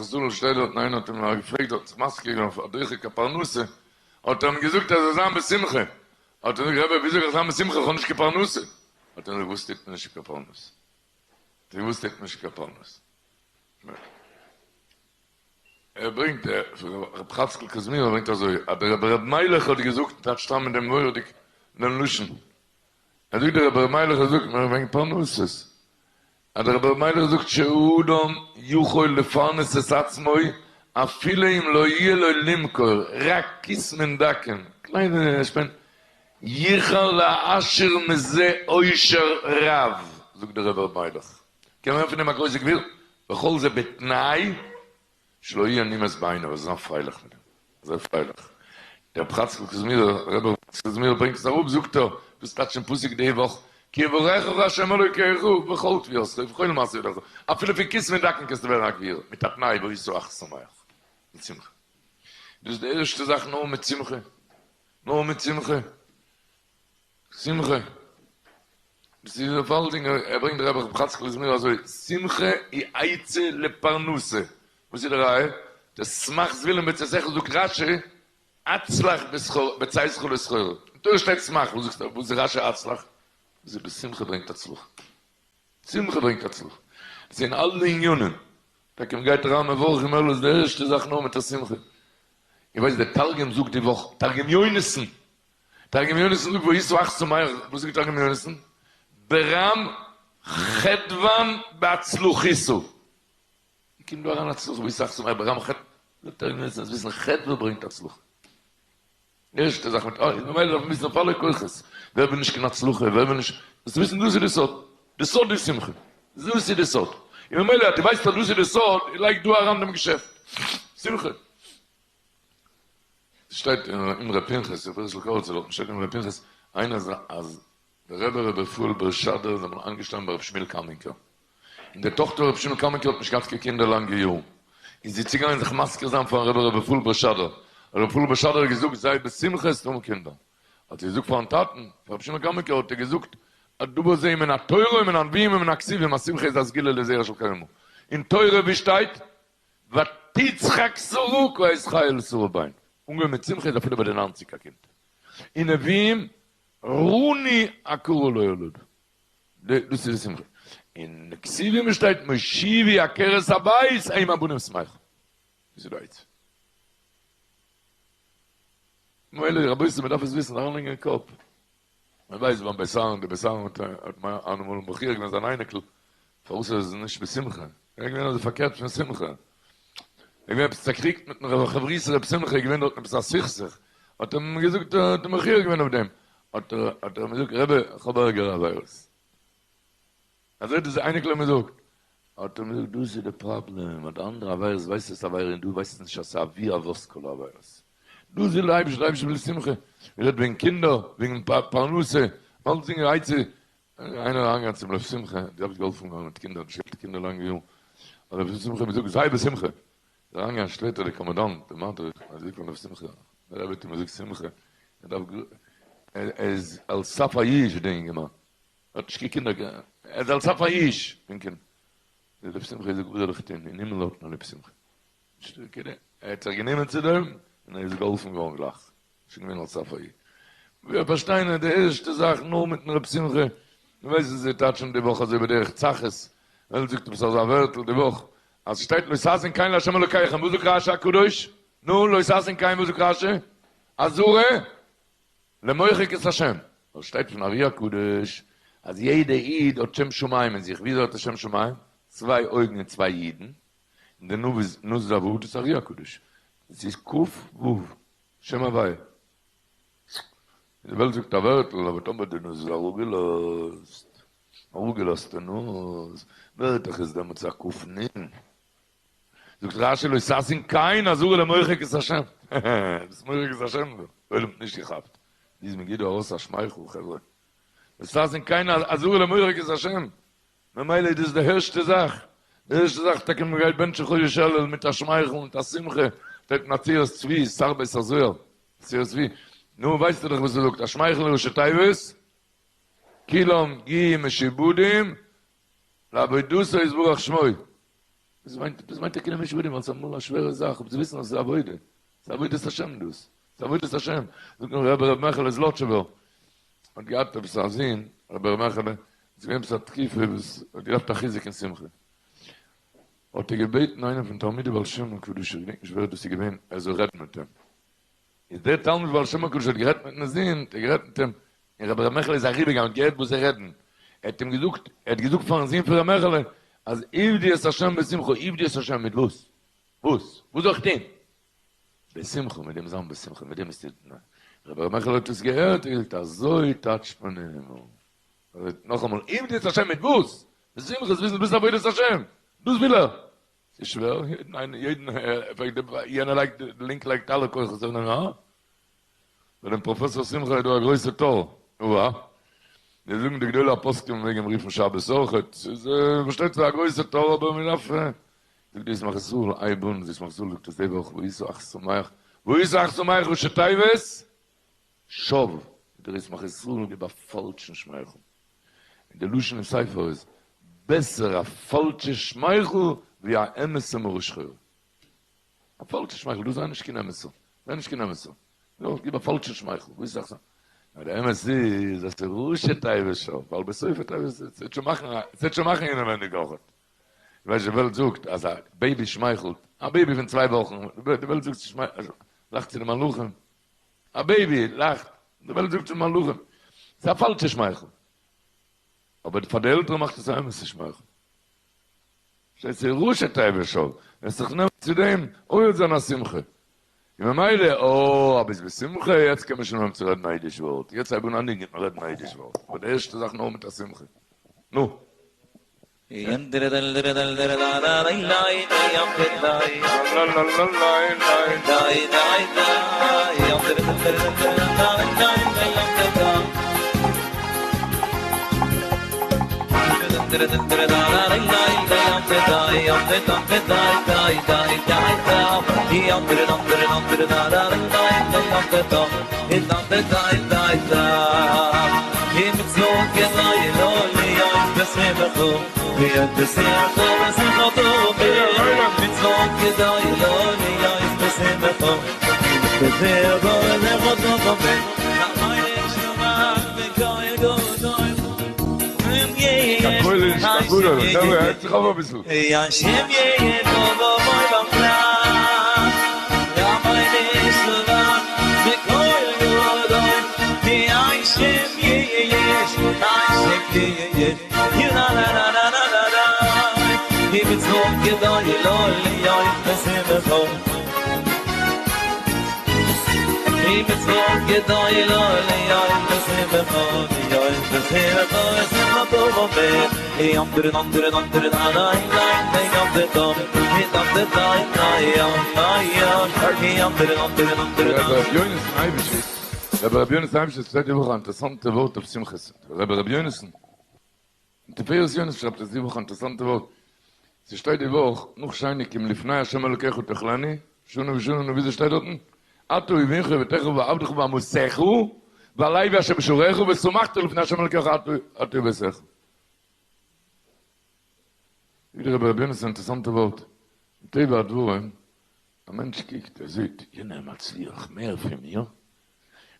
זאל שטייט דארטן איינער האט אים געפרעגט האט זיך מזכיר געווען אויף א דוחק הפרנסה האט ער אים געזאגט ער זאל זיין בשמחה האט ער געזאגט רבי וויאזוי קען איך זיין בשמחה איך האב נישט קיין פרנסה האט ער געזאגט וואס טוט מען נישט קיין פרנסה וואס טוט מען נישט קיין פרנסה ער ברענגט רב חצקל קוזמיר ברענגט אזוי אז דער רבי ר' מיילעך האט געזאגט טייטשט איין מיט דעם מורא'דיג דעם לשון ער זאגט דער רבי ר' מיילעך האט געזאגט וועגן פרנסות אז דער רבי ר' מיילעך זאגט שאדם יכול לפרנס את עצמו אפילו אם לא יהיה לו למכור רק כסמין דקים, קליינע שפענ, יוכל להעשיר מזה עושר רב, זאגט דער רבי ר' מיילעך, קען ווערן פון דעם א גרויסע גביר, וכל זה בתנאי שלא יהיה נימוס בעיניו, ער זאל זיין פרייליך מיט דעם, אזוי פרייליך. דער רב חצקל קוזמירער, רבי ר' חצקל קוזמירער ברענגט עס אראפ, זאגט ער, דאס טייטש אין פסוק די וואך, כי יברכך ה' אלוקיך בכל תבואתך ובכל מעשה ידיך, אפילו פון כסמין דקין קענסטו ווערן א גביר, מיט א תנאי והיית אך שמח, מיט שמחה. דאס איז די ערשטע זאך נאר מיט שמחה, נאר מיט שמחה. שמחה, דאס איז אויף אלדינג, ער ברענגט דער רבי ר' חצקל איז מיר אזוי, שמחה היא עצה לפרנסה, וואס איז די ראיה? דער שמח זבולון בצאתך זאגט רשי, הצלח בצאתך לסחורה, אין תורה שטייט שמח, וואס זאגסטו, וואס איז רשי הצלח? דאס איז בשמחה ברענגט הצלחה, שמחה ברענגט הצלחה, דאס איז אין אלע ענינים, טאקע מען גייט אריין מברכים אלול איז די ערשטע זאך נאר מיט א שמחה, איר ווייסט דער תרגום זאגט די וואך, תרגום יונתן, תרגום יונתן זאגט והיית אך שמח, וואס זאגט תרגום יונתן? ברם חדוון בהצלחותא. ווי קומט דא אריין הצלחה והיית אך שמח ברם חדוון? זאגט תרגום יונתן זאלסט וויסן חדוה ברענגט הצלחה. ערשטע זאך מיט אוי, ממילא דארף מען וויסן אויף אלע כוחות, ווער וויל נישט קיין הצלחה, ווער וויל נישט, זאלסט וויסן דאס איז די סוד, די סוד איז שמחה, דאס איז די סוד, און ממילא אז דו ווייסט אז דאס איז די סוד, לייג דא אריין דעם געשעפט, שמחה. ס'שטייט אין אמרי פנחס, ר' הערשל קאריצער דארטן שטייט אין אמרי פנחס, איינער אז אז דער רבי ר' רפאל בערשאדער איז אמאל איינגעשטאנען ביי ר' שמואל קאמינקער, און די טאכטער ר' שמואל קאמינקער האט נישט געהאט קיין קינדער לאנגע יארן, איז זי צוגעגאנגען זיך מזכיר זיין פארן רבי ר' רפאל בערשאדער, ר' רפאל בערשאדער האט געזאגט זיי בשמחה וועסטו האבן קינדער, האט זי געזאגט פארן טאטן, פאר ר' שמואל קאמינקער האט ער געזאגט הדבר הזה מן התורה ומן הנביאים ומן הכתובים אז שמחה איז א סגולה לזרע של קיימא, אין תורה ווי שטייט ותצחק שרה כעת חיה לשרה בן, אנגעהויבן מיט שמחה איז אפילו ביי די ניינציג א קינד, אין נביאים רני עקרה לא ילדה, דאס איז די שמחה, אין כתובים שטייט מושיבי עקרת הבית אם הבנים שמחה, דאס איז די עצה. ממילא רבותי מען דארף עס וויסן אריינלייגן אין קאפ. מען ווייסט ביים בית אהרן, די בית אהרן האט האט אמאל מוכיח געווען זיין אייניקל פארוואס ער איז נישט בשמחה, ער איז געווען אזוי פארקערט פון שמחה, ער איז געווען עפעס צעקריגט מיטן חברותא רב שמחה, איז געווען דארטן עפעס א סכסוך, האט ער אים געזאגט, האט אים מוכיח געווען אויף דעם, האט ער האט ער אים געזאגט, רבי איך האב ערגערע עבירות. אזוי האט דאס אייניקל אים געזאגט. האט ער אים געזאגט, דאס איז די פראבלעם, אז די אנדערע עבירות ווייסטו עס איז עבירה און דו ווייסט נישט אז ס'איז אבי אבות כל העבירות. דאס וויל די אייבערשטער, די אייבערשטער וויל שמחה, מען רעדט וועגן קינדער, וועגן פרנסה, אלצדינג עצה, איינער איז אריינגעגאנגען צום לב שמחה, די האסט געהאלפן מיט קינדער, נישט געהאט קינדער לאנגע יארן, האט דער לב שמחה געזאגט זיי בשמחה, איז אריינגעגאנגען שפעטער דער קאמאנדאנט, דער מדריך, האט געזאגט פארן לב שמחה, דער רבי האט אים געזאגט שמחה, ער דארף, ער איז על סף היאוש דער אינגערמאן, ער האט נישט קיין קינדער, ער איז על סף היאוש פון קינדער, דער לב שמחה האט געזאגט וואס זאל איך טון, אין הימל האט מען לב שמחה. ער האט זיך גענומען צו דעם און ער איז געהאלפן געווארן גלייך, שוין געווען על סף ה י. מיר פארשטייען אז די ערשטע זאך נאר מיטן רב שמחה, דו ווייסט וואס זיי טייטשן די וואך אזוי בדרך צחות, וועלט זאגט עפעס אזא ווערטל די וואך, אז ס'שטייט לא תעשון כן לה' אלוקיכם, וואס זאגט רשי הקדוש? נו, לא תעשון כן וואס זאגט רשי? אזהרה למוחק את השם, ווייל שטייט פון ארי הקדוש אז יעדע איד האט שם שמים אין זיך, וויאזוי האט ער שם שמים? צוויי אויגן און צוויי יודן, און די נ' איז נ' ז ו' דאס ארי הקדוש, דאס איז ק ו, שם הוויה. די וועלט זאגט א ווערטל, אבער טאמער די נאז איז אראפגעלאזט, אראפגעלאזטע נאז, ווערט דאך עס דעמאלטס א ק נ. זאגט רשי לא תעשון כן אזהרה למוחק את השם. דאס מוחק את השם דא, עולם האט נישט געכאפט. ביז מען גיבט דא ארויס א שמייכל, חברה. לא תעשון כן אזהרה למוחק את השם. ממילא איז דאס די ערשטע זאך, די ערשטע זאך טאקע מען גייט בענטשן חודש אלול מיט א שמייכל מיט א שמחה, שטייט אין עצירת צבי, שר בית הזוהר, עצירת צבי, נו ווייסטו דאך וואס ער זאגט, א שמייכל איז ראשי תיבות, כולם יהיו משועבדים לעבודתו יתברך שמו. וואס מיינט וואס מיינט תקנום משפטים ווייל ס'איז אמאל א שווערע זאך אבער צו וויסן אז ס'איז עבודה, ס'איז עבודת השם דאס, ס'איז עבודת השם, זאגט מיר רבי ר' מעכעלע זלאטשובער האט געהאט עפעס א זון רבי ר' מעכעלע, ס'איז געווען עפעס א תקופה וואס האט געדארפט א חיזוק אין שמחה, האט ער געבעטן איינעם פון תלמידי בעל שם הקדוש, איך געדענק נישט ווער דאס איז געווען, ער זאל רעדן מיט אים. איז דער תלמיד בעל שם הקדוש האט גערעדט מיטן זון, האט ער גערעדט מיט אים, און רבי ר' מעכעלע איז אריבערגעגאנגען האט געהערט וואס זיי רעדן, ער האט אים געזאגט, ער האט געזאגט פארן זון פון ר' מעכעלע, אז עבדו את השם בשמחה, עבדו את השם מיט וואס? וואס? וואס זאל איך טון? בשמחה, מיט דעם זיין בשמחה, מיט דעם איז רבי ר' מעכעלע האט עס געהערט, האט ער געזאגט, אזוי טייטשט מען אין הימל. נאכאמאל, עבדו את השם מיט וואס? בשמחה, זיי וויסן דאס איז עבודת השם, דאס וויל ער. ס'איז שווער, יעדן יעדן יענער לייגט די לינק לייגט אלע כוחות אויף דעם הא? ביי דעם פראפעסאר שמחה איז דא א גרויסע טור, הו הא? זיי זאגן די גדולי הפוסקים מעג אים רופן שבת אויכעט, ס'איז פארשטייט זיך א גרויסע טור אבער מען דארף, זאגט די ישמח ישראל, הייב אן, די ישמח ישראל זאגט עס די וואך, והיית אך שמח, והיית אך שמח ראשי תיבות, שוא, זאגט דער ישמח ישראל גיב א פאלשן שמייכל, און די לשון אין ספר איז, בעסער א פאלשע שמייכל ווי א אמת'ע מרה שחורה. א פאלשע שמייכל, דו זיי נישט קיין אמת'ער, זיי נישט קיין אמת'ער, יא, גיב א פאלשע שמייכל, וואס איז נאר די אמת איז אז ס'איז ראשי תיבות שוא, ווייל בסופי תיבות ס'וועט שוין מאכן, ס'וועט שוין מאכן אינעווענדיג אויכעט. דו ווייסט די וועלט זאגט אז א בעיבי שמייכלט, א בעיבי פון צוויי וואכן, די וועלט זאגט ס'שמייכלט, לאכט צו די מלאכים. א בעיבי לאכט, די וועלט זאגט צו מלאכים, ס'איז א פאלשע שמייכל, אבער פאר די עלטערן מאכט עס א אמת'ע שמייכל. שטייט ס'איז ראשי תיבות שוא, וועסט זיך נעמען צו דעם, אוי וועט זיין א שמחה. און ממילא, אה, אז ביסט בשמחה, יעצט קען מען שוין אנהויבן צו רעדן א אידיש ווארט, יעצט הייב אן א ניגון און רעדן א אידיש ווארט, אבער די ערשטע זאך נאר מיט א שמחה. נו. רבי רבי יונתן אייבשיץ שטייט די וואך א אינטערעסאנטע ווארט אויף שמחות, רבי רבי יונתן, אין תפארת יונתן שרייבט עס די וואך א אינטערעסאנטע ווארט, ס'שטייט די וואך נאך שני כי מלפני ה' אלוקיך תאכלנו, שנה בשנה נו וויאזוי שטייט דארטן? אתה ובנך ובתך ועבדך ואמתך והלוי אשר בשעריך ושמחת לפני ה' אלוקיך אתה וביתך. זאגט דער רבי רבי יונתן א אינטערעסאנטע ווארט, מטבע הדברים א מענטש קוקט ער זעט יענער מצליח מער פון מיר,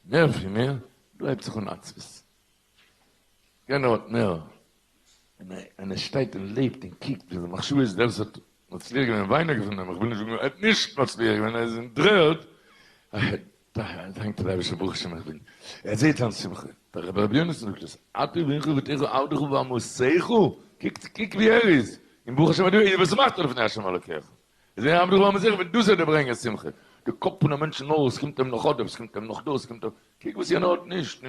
מער פון מיר, דא הייבט זיך אן עצבות, יענער האט מער, און ער שטייט און לעבט און קוקט ווי די מחשבה איז דער וואס האט מצליח געווען ווייניגער פון דעם, איך וויל נישט זאגן ער האט נישט מצליח געווען, ער איז אין דר'ערד, דאנקט דער אייבערשטער ברוך השם איך בין, ער זעט זיין שמחה, דער רבי רבי יונתן זאגט עס, אתה ובנך ובתך ועבדך ואמתך, קוק ווי ער איז, און ברוך השם אז דו ושמחת לפני השם אלוקיך. איז ער עבדך ואמתך וועט דאס וועט דיר ברענגען שמחה, די קאפ פון א מענטש נאר עס קומט אים נאך עודף, עס קומט אים נאך דאס, עס קומט אים, קוק וואס יענער האט נישט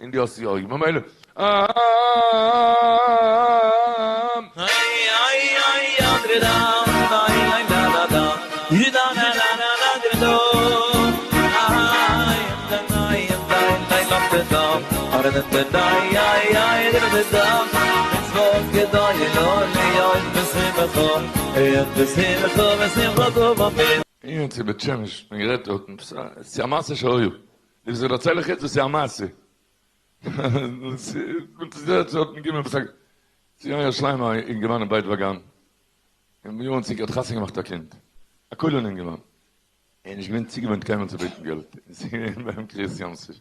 און דו האסט יא, ממילא און צו בית שמש, מען גערעדט דארטן, ס'איז א מעשה שהיה, די וואס איך דערצייל איך יעצט דאס איז א מעשה, צו ירושלים א אינגערמאן אין בית וגן. יארן צוריק האט חתונה געמאכט א קינד, א כולל אינגערמאן, ער איז נישט געווען צוגעוואוינט קיינמאל צו בעטן געלט, און ס'איז געווען ביים קריעת ים סוף,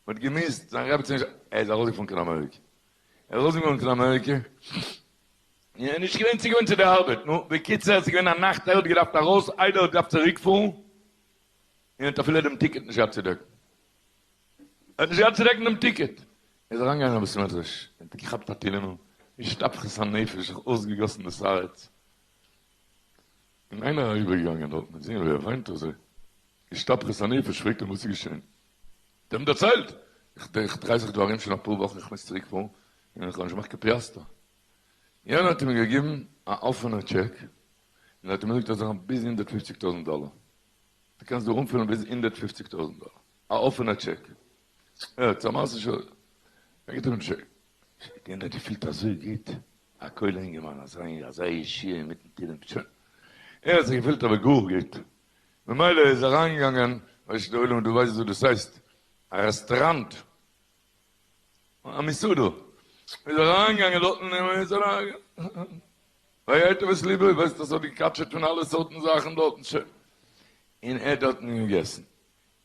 מ'האט געמוזט, זיין רעבעצין איז, ער איז ארויסגעפארן קיין אמעריקע, ער איז ארויסגעפארן קיין אמעריקע, און ער איז נישט געווען צוגעוואוינט צו די ארבעט, נו, בקיצור, עס איז געווען א נאכט, ער האט געדארפט ארויס איידער ער האט געדארפט צוריקפארן, און ער האט אפילו דעם טיקעט נישט געהאט צו דעקן. ער האט נישט געהאט צו דעקן דעם טיקעט. ער איז אריינגעגאנגען אין בית מדרש, ער האט געכאפט א תהילים'ל, השתפכות הנפש, זיך אויסגעגאסן דאס הארץ. און איינער אריבערגעגאנגען דארטן און געזען ווי ער וויינט אזוי, השתפכות הנפש, פרעגט אים וואס איז געשען? האט ער אים דערציילט, איך דריי זיך דא ארום שוין אפאר וואכן, איך מוז צוריק פארן, און איך האב נישט געמאכט קיין פיאסטער. יענער האט אים געגעבן א אפענע טשעק, און האט אים געזאגט אז ער האט ביז הונדערט פופציג טויזנט דאלער. דו קענסט דא אנפילן ביז הונדערט פופציג טויזנט דאלער. א אפענע טשעק. הערט, א מעשה שהיה. ער גיבט אים דעם טשעק. יענער האט געפילט אזוי גוט, א כולל אינגערמאן, אזא אזא ישועה אינמיטן תהילים, שוין. ער האט זיך געפילט אבער גאר גוט. ממילא איז ער אריינגעגאנגען, ווייסט די עולם דא ווייסט וואס דאס הייסט, א רעסטעראנט. א מסעדה. איז ער אריינגעגאנגען דארטן און איז אריין. ויטב את לבו, ווייסט אז ס'האט געקאטשעט פון אלע סארטן זאכן דארטן, שוין. און ער האט דארטן געגעסן.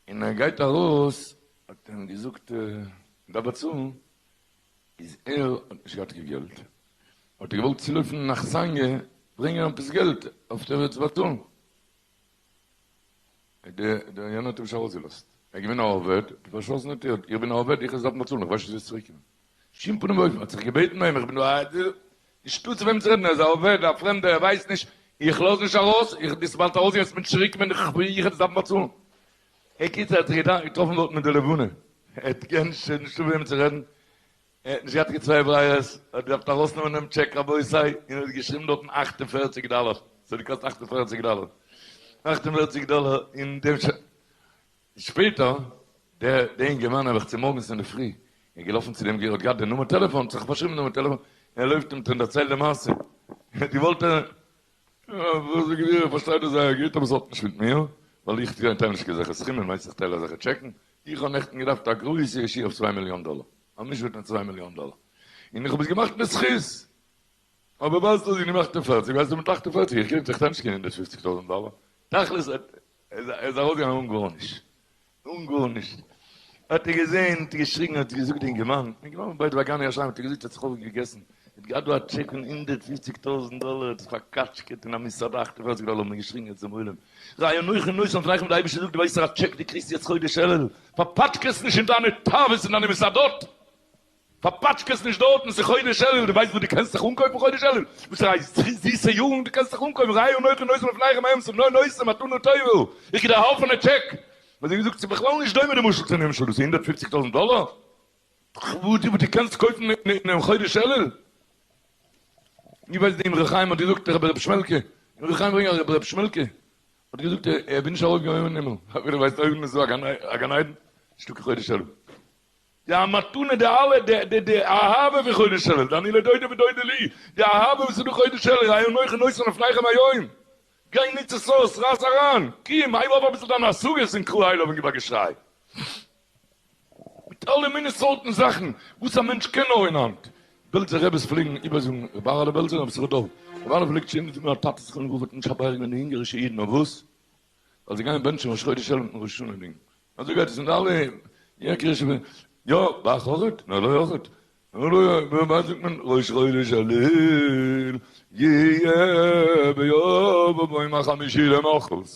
און ער גייט ארויס, האט ער אים געזאגט, מ'דארף באצאלן, איז ער האט נישט געהאט קיין געלט, האט ער געוואלט צולויפן אין אכסניא ברענגען עפעס געלט אויף דעם צו באצאלן, דער יענער האט אים נישט ארויסגעלאזט, ער איז געווען א עובד, האט ער פארשלאסן די טיר, איך בין א עובד, איך וועל עס דארפן באצאלן, איך ווייס נישט ווי עס צוריקקומען. שום פנים ואופן, האט זיך געבעטן ביי אים, איך בין דא א, נישטא צו וועם צו רעדן, ער איז א עובד, א פרעמדער, ער ווייסט נישט, איך לאז נישט ארויס, איך דו וועסט באלד ארויסגיין וועסט מיר נישט צוריקקומען, איך וועל עס דארפן באצאלן. הקיצור, ער האט זיך געטראפן דארט מיט די לבנה, ער האט גענשט, נישטא וועם צו רעדן, ער האט נישט געהאט קיין צוויי ברירות, ער האט געדארפט ארויסנעמען דעם טשעק רבותי, און ער האט געשריבן דארטן אַכט און פֿערציק דאלער, ס'האט געקאסט אַכט און פֿערציק דאלער, אַכט און פֿערציק דאלער, און דעם שפעטער, דער דער אינגערמאן נעבעך צומארגנס אינדערפרי, איז געלאפן צו דעם גר, האט געהאט די נומער טעלעפאן, האט זיך פארשריבן די נומער טעלעפאן, ער לויפט אים און דערציילט די מעשה, ער האט געוואלט וואס די גביר איך פארשטיי דאס זייער גוט אבער ס'האט נישט מיט מיר, ווייל איך טייל נישט קיין אזעלכע סכומים, מיינסט איך טייל אזעלכע טשעקן? איך האב נעכטן געדארפט א גרויסע ישועה אויף צוויי מיליאן דאלער, א משפט פון צוויי מיליאן דאלער, און איך האב עס געמאכט בזכות, אבער ווייסט וואס, איך נעם 48, ווייסטו מיט 48, איך געב זיך נישט קיין 150 טויזנט דאלער, תכלית ער איז ארויסגעגאנגען אן גארנישט, אן גארנישט, האט ער געזען, האט ער געשריגן, האט געזאגט די אינגערמאן, אינגערמאן בית וגן ירושלים, האט ער געזאגט, האט זיך אויפגעגעסן, האט געהאט דא א טשעק פון הונדערט פופציג טויזנט דאלער, האט עס פארקאטשקעט אין א מסעדה 48 דאלער, האט מען געשריגן צום עולם, ראה אנכי נותן לפניכם, די אייבערשטער זאגט, דו ווייסט וואסערע טשעק דו קריגסט יעצט חודש אלול, פארפאטשקע עס נישט אין דיינע תאוות אין דיינע מסעדות! פארפאטשקע עס נישט דארטן, ס'איז חודש אלול, דו ווייסט וואס דו קענסט זיך אנקויפן חודש אלול? וואסערע זיסע יארן דו קענסט זיך אנקויפן, ראה אנכי נותן לפניכם היום, ס'איז נאר נותן מתנה טובה, איך גיב דיר א אפענע טשעק, האט זי געזאגט, ס'איז בכלל נישט דומה די משל צום נמשל, דאס איז הונדערט פופציג טויזנט דאלער וואס דו קענסט קויפן אינעם חודש אלול. איך ווייס די אמרי חיים האט געזאגט רבי ר' שמעלקע, אמרי חיים ברענגט אז רבי ר' שמעלקע האט געזאגט ער בין נישט ארויף געגאנגען אין הימל, אבער דו ווייסט אויבן איז דא א גן עדן, נישטא קיין חודש אלול. די מתנה די אלע די די די אהבה פון חודש אלול, די אני לדודי ודודי לי, די אהבה וואס איז דא חודש אלול, ראה אנכי נותן לפניכם היום, גיי נוץ עס אויס, רייס אריין, קום, הייב אויף אביסל דיינע השגות און קרא אליו און גיב א געשריי. מיט אלע מיני סארטן זאכן וואס א מענטש קען נאר אין האנט. בעלזער רעבעס פלעגן איבערזאגן רבי אהרעלע בעלזער און רבי יששכר דוב. רבי אהרעלע פלעגט שוין זאגן א טאטע זכרונו לברכה האט משבח געווען די אונגערישע אידן אויף וואס? ווייל זיי גייען בענטשן ראש חודש אלול מיטן ראש השנה ניגון. אזוי גייט עס אין אלע יעקערישע יא, באך אויכעט? נאר לוי אויכעט. וואס זאגט מען? ראש חודש אלול יהיה ביום החמישי למחרת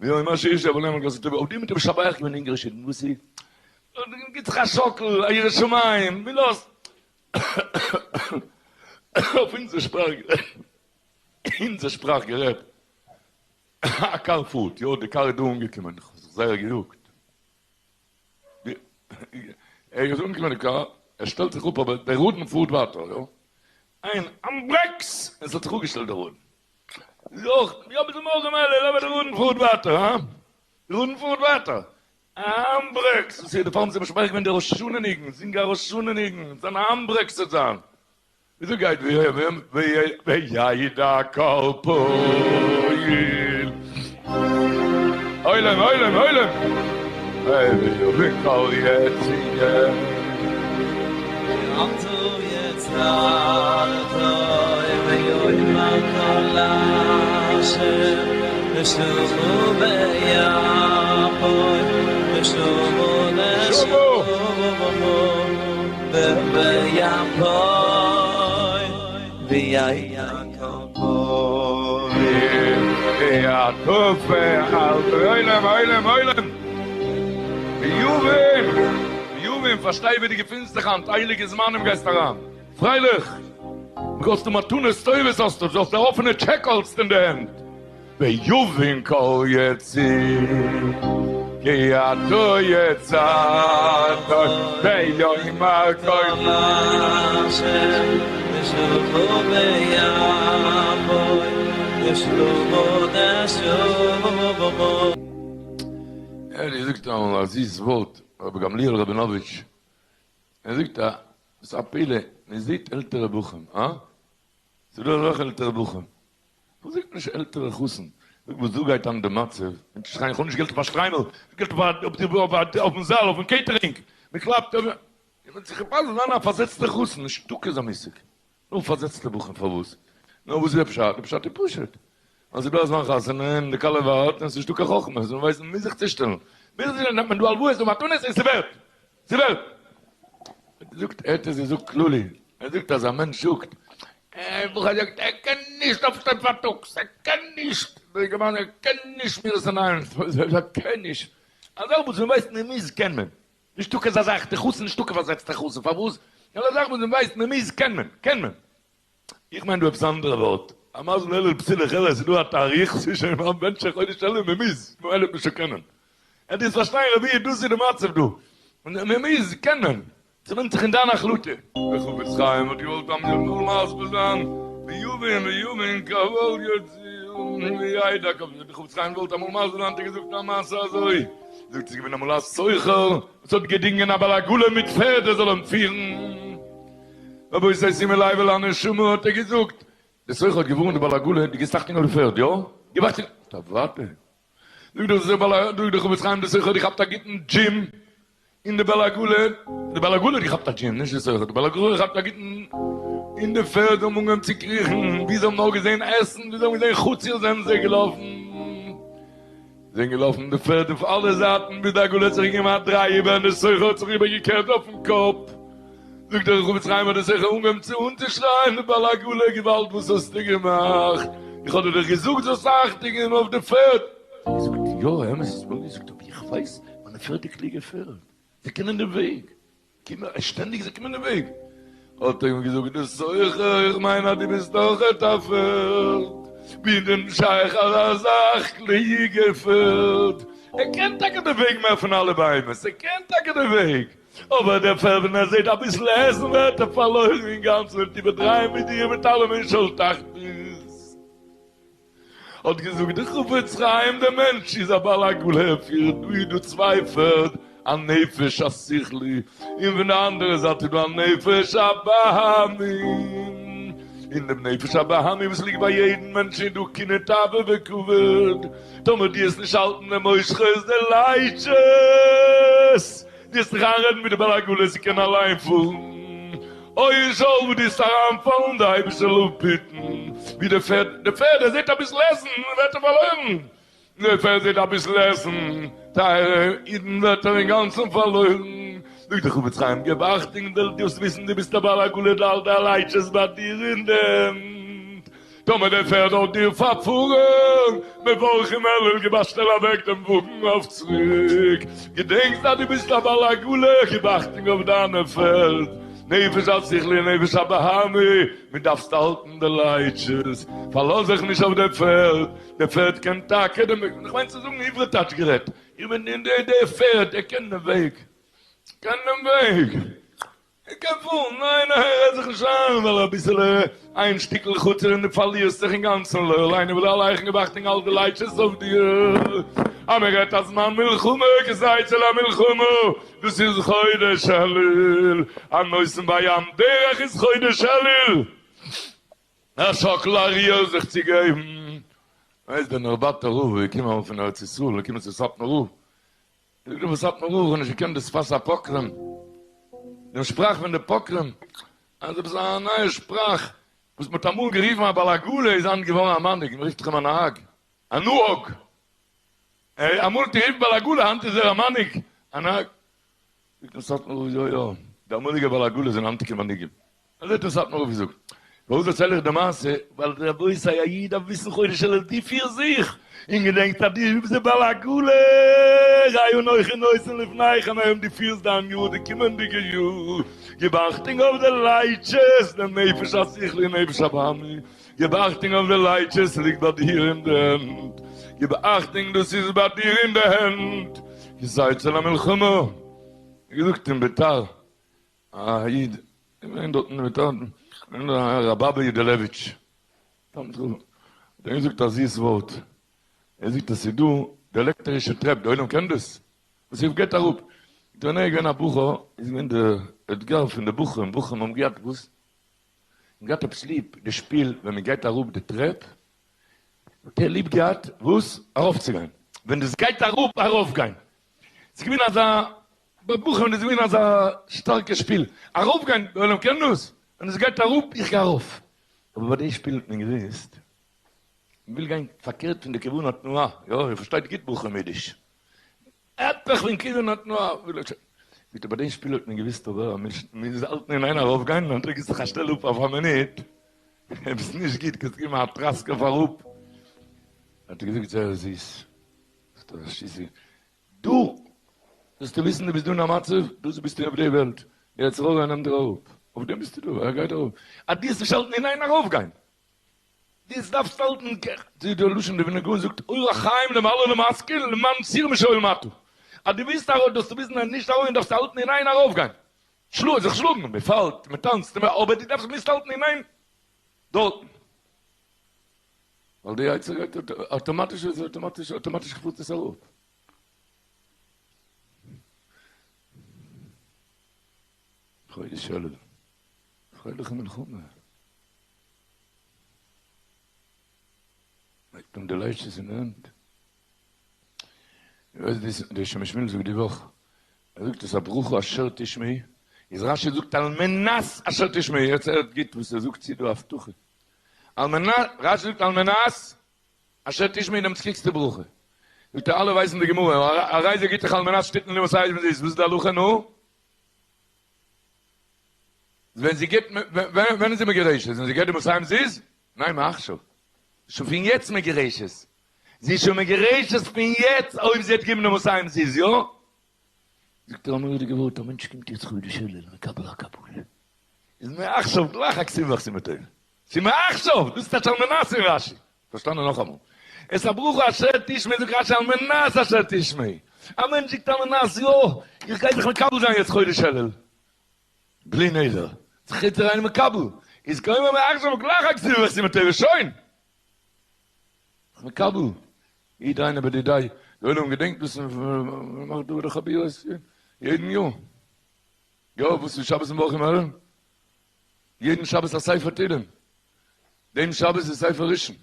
ויום השישי יבוא ליום הגז טוב אויף דעם האט ער משבח געווען אונגערישע אידן וואס איז? גיט זיך א שאקל א ירא שמים ווי לאזט אויף אונזער שפראך גערעדט אונזער שפראך גערעדט א קאר פארט יא די קאר איז דא אנגעקומען איך האב זיך זייער געיאגט ער איז אנגעקומען די קאר, ער שטעלט זיך אפ אבער דער ראדן פארט ווייטער יא, איין ברעקס און ס'האט זיך אפגעשטעלט דער ראדן, יא אביסל מורא מילא אבער דער ראדן פארט ווייטער הא? דער ראדן פארט ווייטער, איין ברעקס, וואס איז דערפאר האבן זיי משבח געווען די ראש השנה ניגון, זינג א ראש השנה ניגון, זיין איין ברעקס וועט זיין. וויאזוי גייט וידע כל פועל עולם עולם עולם ויבין כל יצור. ואתה יצר. פארשטיי ווי דו געפינסט זיך היינט, הייליגע זמנים גייסט אריין, פרייליך, דו האסט מתנות טובות האסטו, דו האסט די אפענע טשעק האלסט אין די הענט, ויבין כל יציר כי אתה יצרת ויאמר כל ער האט געזאגט אמאל א זיס ווארט, רבי גמליאל ראבינאוויטש, ער זאגט א, ס'איז א פלא, מען זעט עלטערע בחורים, הא? ס'איז דא אזעלכע עלטערע בחורים, וואס זאגט נישט עלטערע חתן? זאג וואס דא גייט אן די מצב, איך האב נישט געלט אויף א שטריימל, געלט אויפן זאל, אויפן catering, מען קלאפט, מען זיך געפאלן זיין א פארזעצטע חתן, נישטא כזה מושג, נאר פארזעצטע בחורים, פארוואס? נו וואס איז די פשט? די פשט איז פשוט, אז ס'איז דא א זמן חתונה און די כלה ווארט און ס'איז נישטא קיין חכמות, מען ווייסט מען מוז זיך צושטעלן, מוז זיך צושטעלן, נעמט מען דא הלוואות און מתנות און ס'ווערט, ס'ווערט! זאגט ער האט עס געזאגט כללי, ער זאגט אז א מענטש זאגט, א בחור זאגט ער קען נישט אויפשטיין פארטאגס, ער קען נישט, דער אינגערמאן ער קען נישט שמירת עיניים, ער קען נישט, א זאך וואס מען ווייסט מען מוז קען מען, נישטא קיין אזא זאך די חתן נישטא קיין פארזעצטע חתן, פארוואס? ווייל א זאך וואס מען ווייסט מען מוז קען מען, קען מען. איך מיין דא עפעס אנדערע ווארט, א מזל אלול פסילה חלה, ס'איז דא א תאריך, ס'איז שוין ביים בענטשען חודש אלול, מען מוז, ממילא וועט מען שוין קענען. ער דארף פארשטיין רבי דאס איז די מצב דא, מען מוז, קען מען, ס'ווענדט זיך אין דיין החלטה. דער חפץ חיים האט געוואלט אז מ'זאל נאר מסביר זיין ויבין ויבין כל יציר וידע כל דער חפץ חיים געוואלט אמאל מסביר זיין האט ער געזאגט א מעשה אזוי, זאגט ס'איז געווען אמאל א סוחר וואס האט געדינגען א בעל עגלה מיט פערד ער זאל אים פירן, רבותי שימו לב אל הנשמה האט ער געזאגט, דער סוחר האט געווארנט די בעל עגלה דו גיבסט אכטונג אויף די פערד יא? גיב אכטונג! אוודאי! זאגט דער בעל זאגט דער חפץ חיים דער סוחר האט געכאפט א גוטן דזשים און די בעל עגלה די בעל עגלה האט געכאפט א דזשים נישט די סוחר די בעל עגלה האט געכאפט א גוטן און די פערד האבן אנגעהויבן צו קריכן ווי זיי האבן נאר געזען עסן ווי זיי האבן געזען חציר זענען זיי געלאפן זענען געלאפן די פערד אויף אלע זייטן ביז די עגלה האט זיך געגעבן א דריי איבער און די סוחר האט זיך איבערגעקערט אויפן קאפ. זאגט דער חפץ חיים האט דער סוחר אנגעהויבן צו אנצושרייען די בעל עגלה געוואלד וואס האסטו געמאכט איך האב דיר דאך געזאגט זאלסט אכטונג געבן אויף די פערד, האט ער געזאגט יא אמת האסט מיר געזאגט אבער איך ווייס מיינע פערד איז קלוגע פערד זיי קענען די וועג שטענדיג זיי קומען די וועג, האט ער אים געזאגט דער סוחר איך מיין אז דו ביסט אויכעט א פערד, ווי איז דען שייך אזא זאך קלוגע פערד, ער קען טאקע די וועג מער פון אלע בהמות, ער קען טאקע די וועג, אבער דער פערד ווען ער זעט אביסל עסן ווערט ער פארלוירן אינגאנצן וועט איבערדרייען מיט דיר מיט אלעמען שאול תחתית האט געזאגט די חפץ חיים דער מענטש איז א בעל עגלה ער פירט דא איז דא צוויי פערד א נפש השכלי און פון די אנדערע זייט איז דא א נפש הבהמי אין דעם נפש הבהמי וואס ליגט ביי יעדן מענטש איז דא קנאה תאווה וכבוד טאמער דו וועסט נישט האלטן דעם מושכות די לייטשעס דו וועסט זיך איינרעדן מיט די בעל עגלה זי קען אליין פארן, אוי זאל וואו דו וועסט אריינפאלן די אייבישטער זאל אפהיטן, ווי די פערד, די פערד ער זעט אביסל עסן ווערט ער פארלוירן, די פערד זעט אביסל עסן טייערע אידן ווערט ער אינגאנצן פארלוירן, זאגט דער חפץ חיים געב אכטונג דו דארפסט וויסן דו ביסט א בעל עגלה דו האלט די לייטשעס ביי דיר אין די הענט, טאמער דער פערד האט דיר פארפארן, מברכים אלול, גיב א שטעל אוועק דעם וואגן אויף צוריק, געדענקסט אז דו ביסט א בעל עגלה, גיב אכטונג אויף דיינע פערד, נפש השכלי און נפש הבהמי, מען דארפסט האלטן די לייטשעס, פארלאז זיך נישט אויף די פערד, די פערד קען טאקע דעם וועג, איך מיין צו זאגן עברי טייטש גערעדט, איך מיין די פערד ער קען דעם וועג, קען דעם וועג. ער קען פארן, ניין ניין רעד זיך נישט איין, ווייל אביסעלע איין שטיקל חצר און דו פארלירסט זיך אינגאנצן, לא עלינו ולא עליכם געב אכטונג האלט די לייטשעס אויף דיר, אז מען רעדט א זמן מלחמה כסדר למלחמה, דאס איז חודש אלול, הנותן בים דרך איז חודש אלול, א שאקל א ריר זיך צו געבן, ווייסט דער נרבאטער רב איז געקומען אמאל פון ארץ ישראל, געקומען צו סאטמאר רב, זאגט דער סאטמאר רב, איך האב נישט געקענט די שפת הפוקרים, דעם שפראך פון די פוקרים. אז עפעס א נייע שפראך וואס מ'האט אמאל גערופן א בעל עגלה איז היינט געווארן א מנהיג, מ'רופט זיך אים א נהג, א נהג. אמאל האט גערופן בעל עגלה, היינט איז ער א מנהיג, א נהג. זאגט אים סאטמאר רב, יא יא, די אמאליגע בעל עגלה זענען היינטיגע מנהיגים. אזוי האט אים סאטמאר רב געזאגט. פארוואס דערצייל איך די מעשה? ווייל רבותי, א איד דארף וויסן חודש אלול דו פיר זיך, און געדענקט אז דו ביסט די בעל עגלה, ראה אנכי נותן לפניכם היום, דו פירסט דיין יאר, די קומענדיגע יאר, גיב אכטונג אויף די לייטשעס, די נפש השכלי און נפש הבהמי, גיב אכטונג אויף די לייטשעס, ס'ליגט ביי דיר אין די הענט, גיב אכטונג דאס איז ביי דיר אין די הענט, כי תצא למלחמה, ווי געזאגט אין ביתר, א איד געווען דארטן אין ביתר, ר' אבא יודעלעוויטש, האט ער געזאגט א זיס ווארט, ער זאגט אז ס'איז דא די עלעקטערישע טרעפ, די עולם קען דאס? וואס איך גייט אראפ, ווען ער איז געווען א בחור, איז געווען די אתגר פון די בחורים, בחורים האבן געהאט וואס? האבן געהאט עפעס ליב די שפיל ווען מען גייט אראפ די טרעפ, האט ער ליב געהאט וואס? ארויפצוגיין, ווען דאס גייט אראפ ארויפגיין, ס'איז געווען אזא, ביי בחורים איז געווען אזא שטארקע שפיל, ארויפגיין, די עולם קען דאס? ווען עס גייט אראפ איך גיי ארויף, אבער ביי די שפיל האט מען געוואוסט, מען וויל גיין פארקערט פון די כיוון התנועה, יא איר פארשטייט גוט בחורים אידיש, הפך פון כיוון התנועה, זאגט ער ביי די שפיל האט מען געוויסט אבער אז מען מוז האלטן אין איין ארויף גיין, און דו גיבסט זיך א שטעל אפ אויף א מינוט, עפעס נישט גוט, קענסט געבן א טראסק אויף אראפ, האט ער געזאגט זייער זיס, זאגט ער שיסי, דו זאלסטו וויסן דו ביסט דא אין א מצב, דאס ביסטו אויף די וועלט, די יצר הרע נעמט דיר אראפ, אויף דעם ביסטו דא, ער גייט אראפ, אז דו וועסט נישט האלטן אין איין ארויף גיין, דאס דארפסט האלטן די די לשון די ווילנא גאון זאגט אור החיים למעלה למשכיל למען סיר משאול מטה אז דו ווילסט ארויף דארפסטו וויסן אז נישט ארויף דארפסטו האלטן אין איין ארויפגיין שלאג זיך שלאגן מען פאלט מען טאנצט אבער דו דארפסט מוזט האלטן אין איין דארטן ווייל די יצר גייט אויטאמאטיש איז אויטאמאטיש אויטאמאטיש פארט עס אראפ. חודש אלול, פרייליכע מלחמה. לייגט אן די לייטשעס אין די הענט. איר ווייסט וואס די שם משמואל זאגט די וואך? ער זאגט עס א ברכה אשר תשמעי, איז רשי זאגט על מנת אשר תשמעי, יעצט הערט גוט וואס ער זאגט צו דא הבטחה. על מנת, רשי זאגט על מנת אשר תשמעי דעמאלטס קריגסטו ברכה. זאגט ער אלע ווייסן די גמרא, הרי זה גיטך על מנת שתתן לי מאתים זוז, וואס איז די הלכה נו? ווען זי געבט ווען איז זי מגורשת? ווען זי געבט די מאתים זוז? ניין מעכשיו. שוין פון יעצט מגורשת. זי איז שוין מגורשת פון יעצט אויב זי האט געגעבן די מאתים זוז, יא? זאגט ער א מורא'דיגע ווארט, א מענטש קומט יעצט חודש אלול מקבל א קבלה, איז מעכשיו גלייך א כתיבה וחתימה טובה. ס'איז מעכשיו! דאס איז טייטש על מנת אין רשי. פארשטאנען נאכאמאל. את הברכה אשר תשמעי זאגט רשי על מנת אשר תשמעי. א מענטש זאגט על מנת, יא, איך גיי זיך מקבל זיין יעצט חודש אלול. בלי נדר. זיך יעצט אריין מקבל. איז קוים מעכשיו גלייך א כתיבה וחתימה טובה, שוין! זיך מקבל. יעדער איינער ביי די די. די עולם געדענקט דאס מען מאכט דא די חבורות יעדן יאר. יא, וואס איז שבת מברכים אלול? יעדן שבת א ספר תהילים. דעם שבת איז ספר ראשון.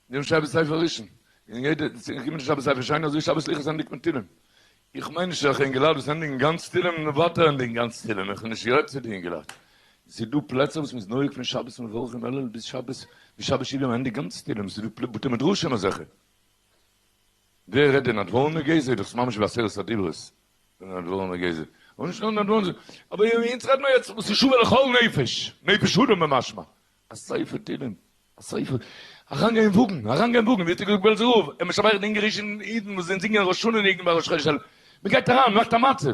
דעם שבת ספר ראשון. און יעדע, קומט שבת ספר שני, אזוי שבת סליחות ענדיגט מען תהילים. איך מיין נישט אזעלכע אינגעלייט וואס ענדיגן גאנץ תהילים און ווייטער ענדיגן גאנץ תהילים, איך האב נישט גערעדט צו די אינגעלייט. ס'איז דא פלעצער וואס מ'איז נוהג פון שבת מברכים אלול ביז שבת, ביז שבת שובה מ'ענדיגט גאנץ תהילים, ס'איז דא בתי מדרשים אזעלכע. ווער רעדט די נדבורנא גזע איז דאך ממש ווי עשרת הדיברות, די נדבורנא גזע, און נישט נאר נדבורנא, אבער אונז רעדט מען יעצט וואס איז שווה לכל נפש, נפש אדם במשמע, א ספר תהילים, א ספר, אריינגיין וואגן, אריינגיין וואגן, ווי האט געזאגט בעלזער רב, ער משבח די אונגערישע אידן וואס זינגען ראש השנה ניגון ביי ראש חודש אלול, מען גייט אריין, מען מאכט א מצב.